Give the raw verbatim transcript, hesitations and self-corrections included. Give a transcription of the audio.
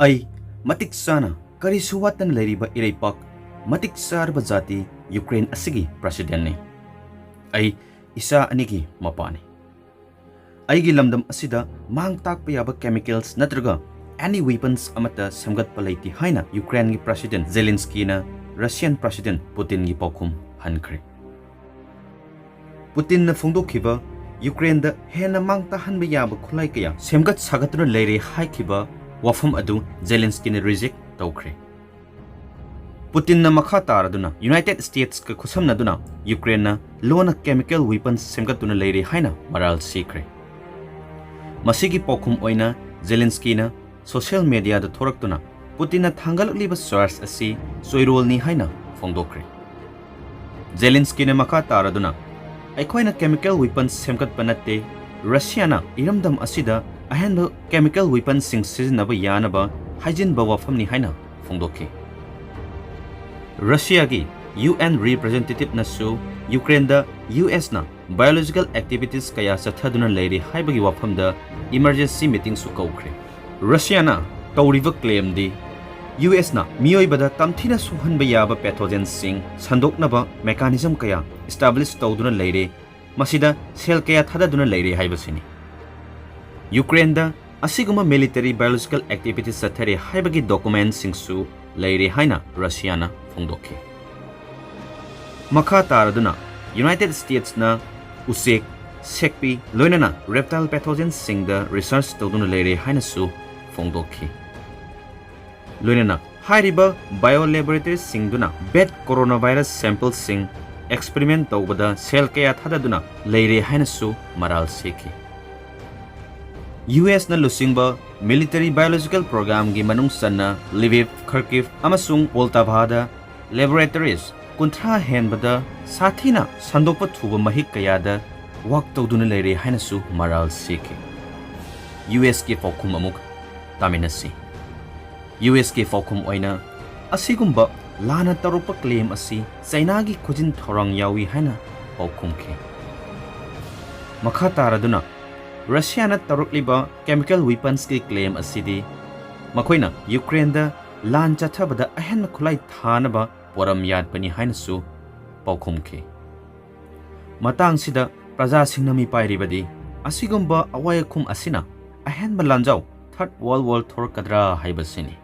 ꯑꯩ ꯃꯇꯤꯛ ꯆꯥꯅ ꯀꯔꯤꯁꯨ ꯋꯥꯠꯇꯅ ꯂꯩꯔꯤꯕ ꯏꯔꯩꯄꯥꯛ, ꯃꯇꯤꯛ ꯆꯥꯔꯕ ꯖꯥꯇꯤ ꯌꯨꯀ꯭ꯔꯦꯟ ꯑꯁꯤꯒꯤ ꯄ꯭ꯔꯁꯤꯗꯦꯟꯠꯅꯤ꯫ ꯑꯩ ꯏꯆꯥ ꯑꯅꯤꯒꯤ ꯃꯄꯥꯅꯤ꯫ ꯑꯩꯒꯤ ꯂꯝꯗꯝ ꯑꯁꯤꯗ ꯃꯥꯡ ꯇꯥꯛꯄ ꯌꯥꯕ chemicals ꯅꯠꯇ꯭ꯔꯒ any weapons ꯑꯃꯠꯇ ꯁꯦꯝꯒꯠꯄ ꯂꯩꯇꯦ ꯍꯥꯏꯅ ꯌꯨꯀ꯭ꯔꯦꯟꯒꯤ ꯄ꯭ꯔꯁꯤꯗꯦꯟꯠ ꯖꯦꯂꯦꯟꯁꯀꯤꯅ ꯔꯁꯤꯌꯟ ꯄ꯭ꯔꯁꯤꯗꯦꯟꯠ ꯄꯨꯇꯤꯟꯒꯤ ꯄꯥꯎꯈꯨꯝ ꯍꯟꯈ꯭ꯔꯦ꯫ ꯄꯨꯇꯤꯟꯅ ꯐꯣꯡꯗꯣꯛꯈꯤꯕ ꯌꯨꯀ꯭ꯔꯦꯟꯗ ꯍꯦꯟꯅ ꯃꯥꯡ ꯇꯥꯍꯟꯕ ꯌꯥꯕ ꯈꯨꯠꯂꯥꯏ ꯀꯌꯥ ꯁꯦꯝꯒꯠ ꯁꯥꯒꯠꯇꯨꯅ ꯂꯩꯔꯦ ꯍꯥꯏꯈꯤꯕ ꯋꯥꯐꯝ ꯑꯗꯨ ꯖꯦꯂꯦꯟꯁꯀꯤꯅ reject ꯇꯧꯈ꯭ꯔꯦ꯫ ꯄꯨꯇꯤꯟꯅ ꯃꯈꯥ ꯇꯥꯔꯗꯨꯅ ꯌꯨꯅꯥꯏꯇꯦꯗ ꯁ꯭ꯇꯦꯠꯁꯀ ꯈꯨꯠꯁꯝꯅꯗꯨꯅ ꯌꯨꯀ꯭ꯔꯦꯟꯅ ꯂꯣꯟꯅ chemical weapons ꯁꯦꯝꯒꯠꯇꯨꯅ ꯂꯩꯔꯦ ꯍꯥꯏꯅ ꯃꯔꯥꯜ ꯁꯤꯈ꯭ꯔꯦ꯫ ꯃꯁꯤꯒꯤ ꯄꯥꯎꯈꯨꯝ ꯑꯣꯏꯅ ꯖꯦꯂꯦꯟꯁꯀꯤꯅ ꯁꯣꯁꯤꯌꯦꯜ ꯃꯦꯗꯤꯌꯥꯗ ꯊꯣꯔꯛꯇꯨꯅ ꯄꯨꯇꯤꯟꯅ ꯊꯥꯡꯒꯠꯂꯛꯂꯤꯕ ꯆꯥꯔꯖ ꯑꯁꯤ ꯆꯣꯏꯔꯣꯜꯅꯤ ꯍꯥꯏꯅ ꯐꯣꯡꯗꯣꯛꯈ꯭ꯔꯦ꯫ ꯖꯦꯂꯦꯟꯁꯀꯤꯅ ꯃꯈꯥ ꯇꯥꯔꯗꯨꯅ, "ꯑꯩꯈꯣꯏꯅ chemical weapons ꯁꯦꯝꯒꯠꯄ ꯅꯠꯇꯦ, ꯔꯁꯤꯌꯥꯅ ꯏꯔꯝꯗꯝ ꯑꯁꯤꯗ ꯑꯍꯦꯟꯕ chemical weaponsꯁꯤꯡ ꯁꯤꯖꯤꯟꯅꯕ ꯌꯥꯅꯕ ꯍꯥꯏꯖꯤꯟꯕ ꯋꯥꯐꯝꯅꯤ" ꯍꯥꯏꯅ ꯐꯣꯡꯗꯣꯛꯈꯤ꯫ ꯔꯁꯤꯌꯥꯒꯤ UN representativeꯅꯁꯨ ꯌꯨꯀ꯭ꯔꯦꯟꯗ USꯅ biological activities ꯀꯌꯥ ꯆꯠꯊꯗꯨꯅ ꯂꯩꯔꯤ ꯍꯥꯏꯕꯒꯤ ꯋꯥꯐꯝꯗ emergency meetingꯁꯨ ꯀꯧꯈ꯭ꯔꯦ꯫ ꯔꯁꯤꯌꯥꯅ ꯇꯧꯔꯤꯕ claimꯗꯤ USꯅ ꯃꯤꯑꯣꯏꯕꯗ ꯇꯝꯊꯤꯅ ꯁꯣꯛꯍꯟꯕ ꯌꯥꯕ pathogenꯁꯤꯡ ꯁꯟꯗꯣꯛꯅꯕ mechanism ꯀꯌꯥ establish ꯇꯧꯗꯨꯅ ꯂꯩꯔꯦ, ꯃꯁꯤꯗ ꯁꯦꯜ ꯀꯌꯥ ꯊꯥꯗꯗꯨꯅ ꯂꯩꯔꯦ ꯍꯥꯏꯕꯁꯤꯅꯤ꯫ ꯌꯨꯀ꯭ꯔꯦꯟꯗ ꯑꯁꯤꯒꯨꯝꯕ military biological activities ꯆꯠꯊꯔꯦ ꯍꯥꯏꯕꯒꯤ documentꯁꯤꯡꯁꯨ ꯂꯩꯔꯦ ꯍꯥꯏꯅ ꯔꯁꯤꯌꯥꯅ ꯐꯣꯡꯗꯣꯛꯈꯤ꯫ ꯃꯈꯥ ꯇꯥꯔꯗꯨꯅ ꯌꯨꯅꯥꯏꯇꯦꯗ ꯁ꯭ꯇꯦꯠꯁꯅ ꯎꯆꯦꯛ, ꯁꯦꯛꯄꯤ, ꯂꯣꯏꯅꯅ reptile pathogenꯁꯤꯡꯗ research ꯇꯧꯗꯨꯅ ꯂꯩꯔꯦ ꯍꯥꯏꯅꯁꯨ ꯐꯣꯡꯗꯣꯛꯈꯤ꯫ ꯂꯣꯏꯅꯅ ꯍꯥꯏꯔꯤꯕ bio laboratoryꯁꯤꯡꯗꯨꯅ bat coronavirus sampleꯁꯤꯡ experiment ꯇꯧꯕꯗ ꯁꯦꯜ ꯀꯌꯥ ꯊꯥꯗꯗꯨꯅ ꯂꯩꯔꯦ ꯍꯥꯏꯅꯁꯨ ꯃꯔꯥꯜ ꯁꯤꯈꯤ꯫ USꯅ ꯂꯨꯆꯤꯡꯕ military biological programꯒꯤ ꯃꯅꯨꯡ ꯆꯟꯅ Lviv, Kharkiv ꯑꯃꯁꯨꯡ Poltavada laboratories ꯀꯨꯟꯊ꯭ꯔꯥ ꯍꯦꯟꯕꯗ ꯁꯥꯊꯤꯅ ꯁꯟꯗꯣꯛꯄ ꯊꯨꯕ ꯃꯍꯤꯛ ꯀꯌꯥꯗ work ꯇꯧꯗꯨꯅ ꯂꯩꯔꯦ ꯍꯥꯏꯅꯁꯨ ꯃꯔꯥꯜ ꯁꯤꯈꯤ꯫ USꯀꯤ ꯄꯥꯎꯈꯨꯝ ꯑꯃꯨꯛ ꯇꯥꯃꯤꯟꯅꯁꯤ꯫ USꯀꯤ ꯄꯥꯎꯈꯨꯝ ꯑꯣꯏꯅ, "ꯑꯁꯤꯒꯨꯝꯕ ꯂꯥꯟꯅ ꯇꯧꯔꯛꯄ claim ꯑꯁꯤ ꯆꯩꯅꯥꯒꯤ ꯈꯨꯖꯤꯟ ꯊꯧꯔꯥꯡ ꯌꯥꯎꯏ" ꯍꯥꯏꯅ ꯄꯥꯎꯈꯨꯝꯈꯤ꯫ ꯃꯈꯥ ꯇꯥꯔꯗꯨꯅ, "ꯔꯁꯤꯌꯥꯅ ꯇꯧꯔꯛꯂꯤꯕ chemical weaponsꯀꯤ claim ꯑꯁꯤꯗꯤ ꯃꯈꯣꯏꯅ ꯌꯨꯀ꯭ꯔꯦꯟꯗ ꯂꯥꯟ ꯆꯠꯊꯕꯗ ꯑꯍꯦꯟꯕ ꯈꯨꯠꯂꯥꯏ ꯊꯥꯅꯕ ꯄꯣꯔꯝ ꯌꯥꯠꯄꯅꯤ ꯍꯥꯏꯅꯁꯨ ꯄꯥꯎꯈꯨꯝꯈꯤ꯫ ꯃꯇꯥꯡꯁꯤꯗ ꯄ꯭ꯔꯖꯥꯁꯤꯡꯅ ꯃꯤꯄꯥꯏꯔꯤꯕꯗꯤ ꯑꯁꯤꯒꯨꯝꯕ ꯑꯋꯥꯏ ꯑꯈꯨꯝ ꯑꯁꯤꯅ ꯑꯍꯦꯟꯕ ꯂꯥꯟꯖꯥꯎ, Third World War, ꯊꯣꯔꯛꯀꯗ꯭ꯔꯥ ꯍꯥꯏꯕꯁꯤꯅꯤ꯫